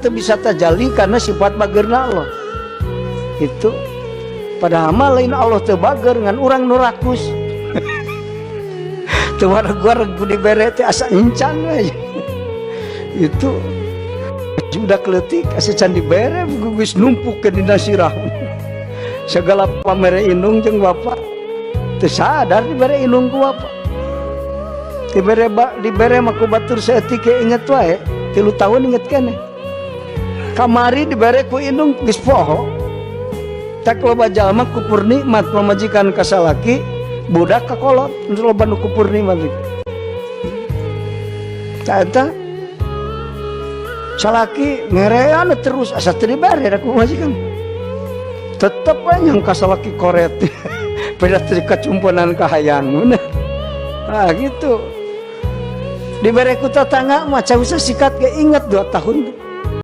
Teu bisa tajalli karena sifat bagerna Allah itu. Padahal mah lain Allah teu bager, ngan urang nu rakus, teu wareg-wareg dibere teh, asa encan we. Itu sudah kletik asa can dibere geus numpuk ke dina sirah segala. Pamere indung jeung bapak teu sadar dibere indung ku bapak, dibere ba, dibere mah ku batur saeutik ge inget wae, 3 tahun inget keneh. Kamari dibere ku indung geus poho. Tak loba jalma kupur nikmat pamajikan ka salaki, budak ka kolot, loba nu kupur nikmat. Tah, eta salaki ngerean terus asa teu dibere ku pamajikan, tetep we nyangka salaki koret, beda teu kacumponan kahayang. Nah, gitu. Dibere ku tetangga mah cau sikat ge inget 2 tahun.